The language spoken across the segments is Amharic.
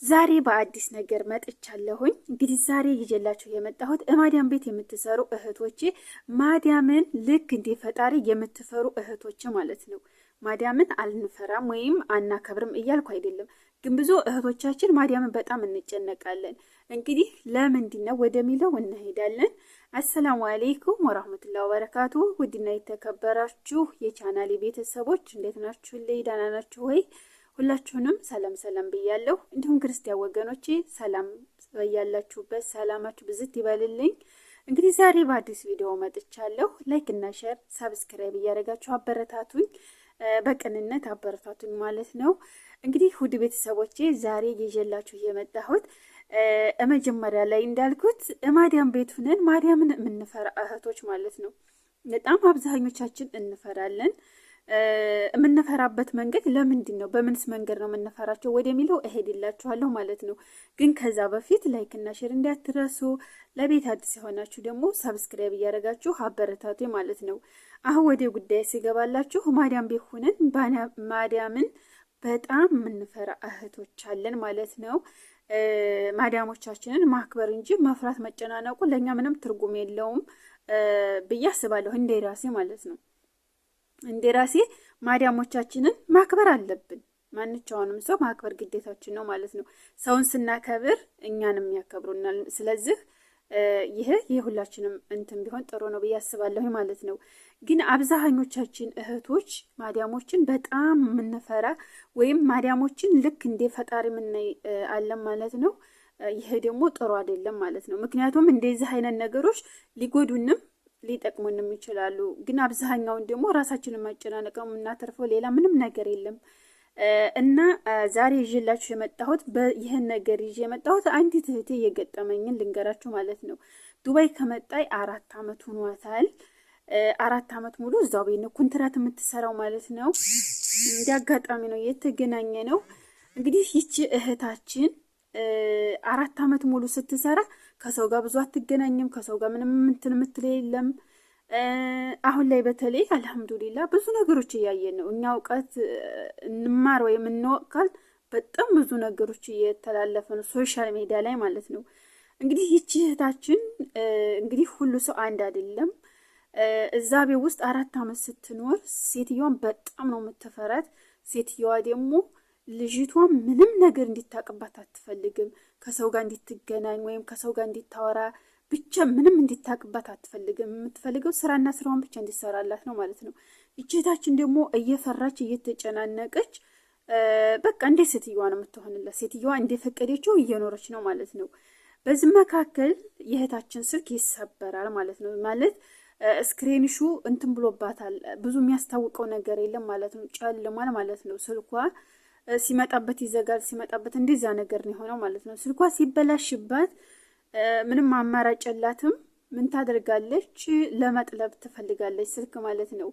ዛሬ በአዲስ ነገር መጥቻለሁኝ። እንግዲህ ዛሬ ይዤላችሁ የመጣሁት ማዲያም ቤት የምትሰሩ እህቶቼ፣ ማዲያምን ልክ እንደ ፈጣሪ የምትፈሩ እህቶቼ ማለት ነው። ማዲያምን አልንፈራም ወይም አናከብርም እያልኩ አይደለም፣ ግን ብዙ እህቶቻችን ማዲያምን በጣም እንጨነቃለን። እንግዲህ ለምንድን ነው ወደሚለው እንሄዳለን። አሰላሙ አሌይኩም ወራህመቱላሂ ወበረካቱ። ውድና የተከበራችሁ የቻናሌ ቤተሰቦች እንዴት ናችሁ? ደህና ናችሁ ወይ? ሁላችሁንም ሰላም ሰላም ብያለሁ። እንዲሁም ክርስቲያን ወገኖቼ ሰላም በያላችሁበት ሰላማችሁ ብዝት ይበልልኝ። እንግዲህ ዛሬ በአዲስ ቪዲዮ መጥቻለሁ። Like እና share subscribe እያደረጋችሁ አበረታቱኝ፣ በቅንነት አበረታቱኝ ማለት ነው። እንግዲህ ውድ ቤተሰቦቼ ዛሬ ይዤላችሁ የመጣሁት መጀመሪያ ላይ እንዳልኩት ማዲያም ቤት ሁነን ማዲያምን የምንፈራ እህቶች ማለት ነው። በጣም አብዛኞቻችን እንፈራለን። የምንፈራበት መንገድ ለምንድን ነው? በምንስ መንገድ ነው የምንፈራቸው ወደሚለው እሄድላችኋለሁ ማለት ነው። ግን ከዛ በፊት like እና share እንዳትረሱ፣ ለቤት አዲስ የሆናችሁ ደግሞ subscribe እያደረጋችሁ አበረታቱ ማለት ነው። አሁን ወደ ጉዳይ ሲገባላችሁ ማዲያም ቤት ሆነን ማዲያምን በጣም የምንፈራ እህቶች አለን ማለት ነው። ማዲያሞቻችንን ማክበር እንጂ መፍራት መጨናነቁ ለእኛ ምንም ትርጉም የለውም ብዬ አስባለሁ፣ እንደ ራሴ ማለት ነው። እንደ ራሴ ማዲያሞቻችንን ማክበር አለብን። ማንኛውንም ሰው ማክበር ግዴታችን ነው ማለት ነው። ሰውን ስናከብር እኛንም ያከብሩናል። ስለዚህ ይህ የሁላችንም እንትን ቢሆን ጥሩ ነው ብዬ አስባለሁ ማለት ነው። ግን አብዛኞቻችን እህቶች ማዲያሞችን በጣም የምንፈራ ወይም ማዲያሞችን ልክ እንደ ፈጣሪ የምናይ አለን ማለት ነው። ይሄ ደግሞ ጥሩ አይደለም ማለት ነው። ምክንያቱም እንደዚህ አይነት ነገሮች ሊጎዱንም ሊጠቅሙንም ይችላሉ። ግን አብዛኛውን ደግሞ ራሳችንን ማጨናነቅ ነው የምናተርፈው፣ ሌላ ምንም ነገር የለም። እና ዛሬ ይዤላችሁ የመጣሁት ይህን ነገር ይዤ የመጣሁት አንዲት እህቴ የገጠመኝን ልንገራችሁ ማለት ነው። ዱባይ ከመጣይ 4 አመት ሆኗታል። 4 አመት ሙሉ እዛው ቤት ነው ኮንትራት የምትሰራው ማለት ነው። እንደ አጋጣሚ ነው የተገናኘ ነው። እንግዲህ ይቺ እህታችን 4 አመት ሙሉ ስትሰራ ከሰው ጋር ብዙ አትገናኝም። ከሰው ጋር ምንም እንትን የምትል የለም። አሁን ላይ በተለይ አልሐምዱሊላ ብዙ ነገሮች እያየን ነው። እኛ እውቀት እንማር ወይም እንወቅ በጣም ብዙ ነገሮች እየተላለፈ ነው social media ላይ ማለት ነው። እንግዲህ ይቺ እህታችን እንግዲህ ሁሉ ሰው አንድ አይደለም። እዛ ቤት ውስጥ 4 አመት ስትኖር ሴትዮዋን በጣም ነው የምትፈራት። ሴትዮዋ ደግሞ ልጅቷ ምንም ነገር እንዲታቅባት አትፈልግም። ከሰው ጋር እንዲትገናኝ ወይም ከሰው ጋር እንዲታወራ ብቻ ምንም እንዲታቅባት አትፈልግም። የምትፈልገው ስራና ስራዋን ብቻ እንዲሰራላት ነው ማለት ነው። እህታችን ደግሞ እየፈራች እየተጨናነቀች በቃ እንደ ሴትዮዋ ነው የምትሆንላት። ሴትዮዋ እንደፈቀደችው እየኖረች ነው ማለት ነው። በዚህ መካከል የእህታችን ስልክ ይሰበራል ማለት ነው። ማለት screen ሹ እንትን ብሎባታል። ብዙ የሚያስታውቀው ነገር የለም ማለት ነው። ጨልሟል ማለት ነው። ስልኳ ሲመጣበት ይዘጋል፣ ሲመጣበት እንደዚያ ነገር ነው የሆነው ማለት ነው። ስልኳ ሲበላሽባት ምንም አማራጭ የላትም። ምን ታደርጋለች? ለመጥለብ ትፈልጋለች ስልክ ማለት ነው።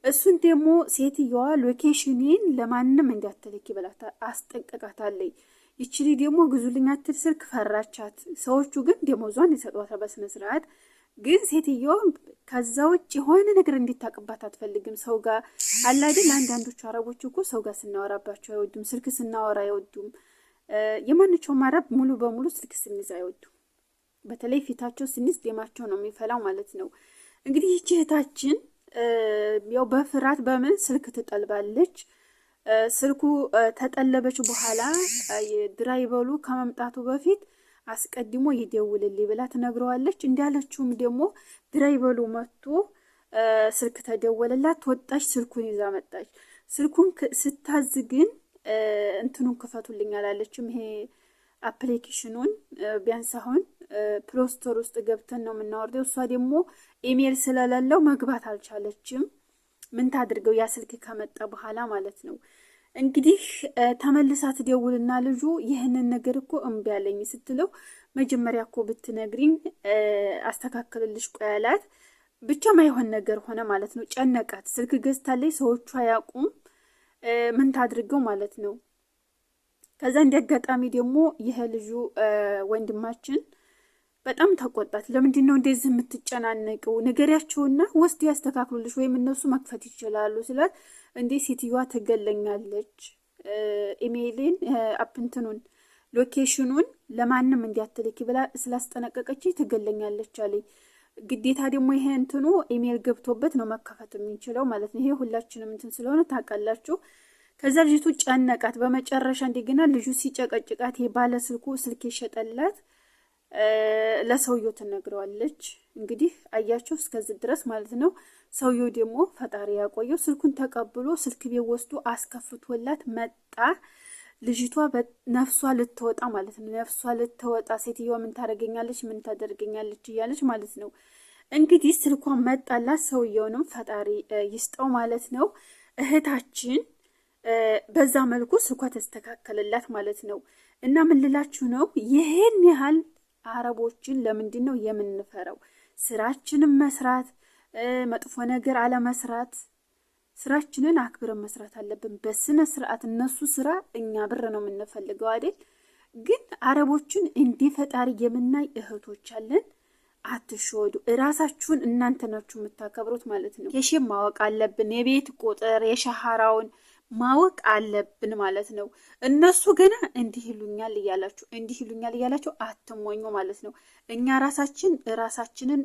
እሱን ደግሞ ሴትየዋ location ኔን ለማንም እንዳትልኪ ብላ አስጠንቅቃታለች። ይችሊ ደግሞ ግዙልኝ አትል ስልክ ፈራቻት። ሰዎቹ ግን ደሞዟን ይሰጧታል በስነ ስርዓት። ግን ሴትየዋ ከዛ ውጭ የሆነ ነገር እንዲታቅባት አትፈልግም። ሰው ጋር አላድል። አንዳንዶቹ አረቦች እኮ ሰው ጋር ስናወራባቸው አይወዱም፣ ስልክ ስናወራ አይወዱም። የማንቸውም አረብ ሙሉ በሙሉ ስልክ ስንይዝ አይወዱም። በተለይ ፊታቸው ስንይዝ ደማቸው ነው የሚፈላው ማለት ነው። እንግዲህ ይህች እህታችን ያው በፍርሃት በምን ስልክ ትጠልባለች። ስልኩ ተጠለበች በኋላ driver ኡ ከመምጣቱ በፊት አስቀድሞ ይደውልልኝ ብላ ትነግረዋለች። እንዳለችውም ደግሞ driver ኡ መጥቶ ስልክ ተደወለላት። ወጣች፣ ስልኩን ይዛ መጣች። ስልኩን ስታዝ ግን እንትኑን ክፈቱልኝ አላለችም። ይሄ application ኑን ቢያንስ አሁን Play Store ውስጥ ገብተን ነው የምናወርደው። እሷ ደግሞ ኢሜል ስለሌለው መግባት አልቻለችም። ምን ታድርገው ያ ስልክ ከመጣ በኋላ ማለት ነው። እንግዲህ ተመልሳ ትደውልና ልጁ ይህንን ነገር እኮ እምቢ አለኝ ስትለው መጀመሪያ እኮ ብትነግሪኝ አስተካክልልሽ ቆይ አላት። ብቻ ማይሆን ነገር ሆነ ማለት ነው። ጨነቃት። ስልክ ገዝታለች፣ ሰዎቹ አያውቁም። ምን ታድርገው ማለት ነው። ከዛ እንደ አጋጣሚ ደግሞ ይሄ ልጁ ወንድማችን በጣም ተቆጣት። ለምንድን ነው እንደዚህ የምትጨናነቀው? ንገሪያቸውና ወስድ ያስተካክሉልሽ ወይም እነሱ መክፈት ይችላሉ ስላት፣ እንዴ ሴትዮዋ ትገለኛለች፣ ኢሜይሌን አፕንትኑን location ኑን ለማንም እንዲያትልኪ ብላ ስላስጠነቀቀች ትገለኛለች አለኝ። ግዴታ ደግሞ ይሄ እንትኑ ኢሜል ገብቶበት ነው መከፈት የሚችለው ማለት ነው። ይሄ ሁላችንም እንትን ስለሆነ ታውቃላችሁ። ከዛ ልጅቱ ጨነቃት። በመጨረሻ እንደገና ልጁ ሲጨቀጭቃት ባለ ስልኩ ስልክ የሸጠላት ለሰውየው ትነግረዋለች። እንግዲህ አያቸው እስከዚህ ድረስ ማለት ነው። ሰውየው ደግሞ ፈጣሪ ያቆየው ስልኩን ተቀብሎ ስልክ ቤት ወስዶ አስከፍቶላት መጣ። ልጅቷ ነፍሷ ልትወጣ ማለት ነው። ነፍሷ ልትወጣ ሴትዮዋ ምን ታደርገኛለች፣ ምን ታደርገኛለች እያለች ማለት ነው። እንግዲህ ስልኳን መጣላት። ሰውየውንም ፈጣሪ ይስጠው ማለት ነው። እህታችን በዛ መልኩ ስልኳ ተስተካከለላት ማለት ነው። እና ምን ልላችሁ ነው፣ ይሄን ያህል አረቦችን ለምንድን ነው የምንፈራው? ስራችንን መስራት፣ መጥፎ ነገር አለመስራት፣ ስራችንን አክብረን መስራት አለብን በስነ ስርዓት። እነሱ ስራ እኛ ብር ነው የምንፈልገው አይደል? ግን አረቦችን እንዲህ ፈጣሪ የምናይ እህቶች አለን። አትሸወዱ። እራሳችሁን እናንተ ናችሁ የምታከብሩት ማለት ነው። የሼም ማወቅ አለብን። የቤት ቁጥር የሸሃራውን ማወቅ አለብን ማለት ነው። እነሱ ገና እንዲህ ይሉኛል እያላችሁ እንዲህ ይሉኛል እያላችሁ አትሞኙ ማለት ነው። እኛ ራሳችን ራሳችንን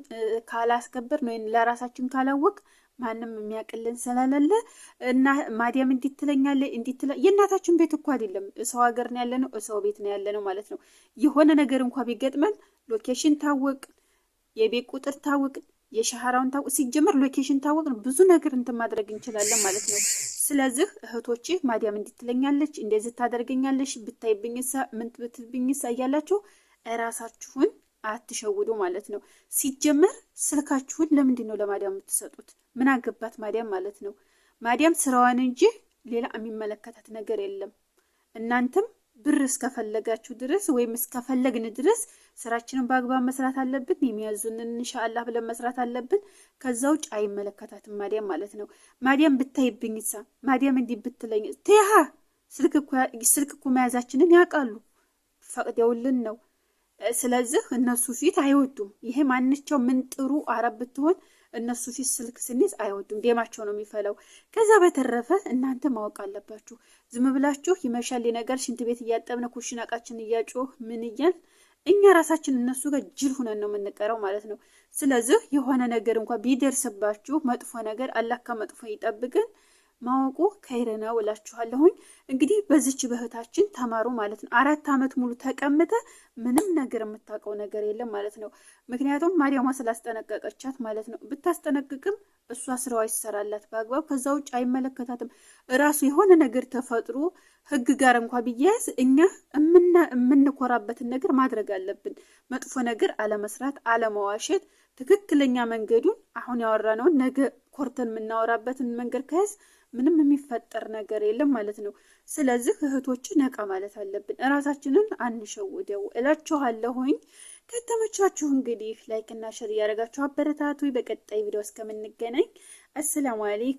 ካላስከበር ወይም ለራሳችን ካላወቅ ማንም የሚያውቅልን ስለሌለ እና ማዲያም እንዲትለኛለ እንዲትለ የእናታችን ቤት እኮ አይደለም፣ ሰው ሀገር ነው ያለነው፣ ሰው ቤት ነው ያለነው ማለት ነው። የሆነ ነገር እንኳ ቢገጥመን location ታወቅ፣ የቤት ቁጥር ታወቅ፣ የሸሃራውን ታወቅ፣ ሲጀመር location ታወቅ፣ ብዙ ነገር እንትን ማድረግ እንችላለን ማለት ነው። ስለዚህ እህቶቼ ማዲያም እንዲትለኛለች እንደዚህ ታደርገኛለች ብታይብኝሳ ምን ብትብኝሳ እያላችሁ እራሳችሁን አትሸውዱ ማለት ነው። ሲጀመር ስልካችሁን ለምንድን ነው ለማዲያም የምትሰጡት? ምን አገባት ማዲያም ማለት ነው። ማዲያም ስራዋን እንጂ ሌላ የሚመለከታት ነገር የለም። እናንተም ብር እስከፈለጋችሁ ድረስ ወይም እስከፈለግን ድረስ ስራችንን በአግባብ መስራት አለብን። የሚያዙንን ኢንሻአላህ ብለን መስራት አለብን። ከዛ ውጭ አይመለከታትም ማዲያም ማለት ነው። ማዲያም ብታይብኝሳ፣ ማዲያም እንዲህ ብትለኝ፣ ትያሃ ስልክ እኮ መያዛችንን ያውቃሉ፣ ፈቅደውልን ነው። ስለዚህ እነሱ ፊት አይወዱም። ይሄ ማንቸው ምን ጥሩ አረብ ብትሆን እነሱ ፊት ስልክ ስንይዝ አይወዱም፣ ደማቸው ነው የሚፈለው። ከዛ በተረፈ እናንተ ማወቅ አለባችሁ። ዝም ብላችሁ ይመሻል ነገር ሽንት ቤት እያጠብን ኩሽና እቃችን እያጮህ ምን እያል እኛ ራሳችን እነሱ ጋር ጅል ሁነን ነው የምንቀረው ማለት ነው። ስለዚህ የሆነ ነገር እንኳ ቢደርስባችሁ መጥፎ ነገር አላህ ከመጥፎ ይጠብቅን፣ ማወቁ ከይር ነው እላችኋለሁኝ። እንግዲህ በዚች በእህታችን ተማሩ ማለት ነው። 4 ዓመት ሙሉ ተቀምጠ ምንም ነገር የምታውቀው ነገር የለም ማለት ነው። ምክንያቱም ማዲያሟ ስላስጠነቀቀቻት ማለት ነው። ብታስጠነቅቅም እሷ ስራዋ ይሰራላት በአግባብ፣ ከዛ ውጭ አይመለከታትም። እራሱ የሆነ ነገር ተፈጥሮ ህግ ጋር እንኳ ቢያያዝ እኛ የምንኮራበትን ነገር ማድረግ አለብን። መጥፎ ነገር አለመስራት፣ አለመዋሸት፣ ትክክለኛ መንገዱን አሁን ያወራነውን ነገ ኮርተን የምናወራበትን መንገድ ከያዝ ምንም የሚፈጠር ነገር የለም ማለት ነው። ስለዚህ እህቶች ነቃ ማለት አለብን፣ እራሳችንን አንሸውደው እላችኋለሁኝ። ከተመቻችሁ እንግዲህ like እና share እያደረጋችሁ አበረታቱ። በቀጣይ ቪዲዮ እስከምንገናኝ አሰላሙ አለይኩም።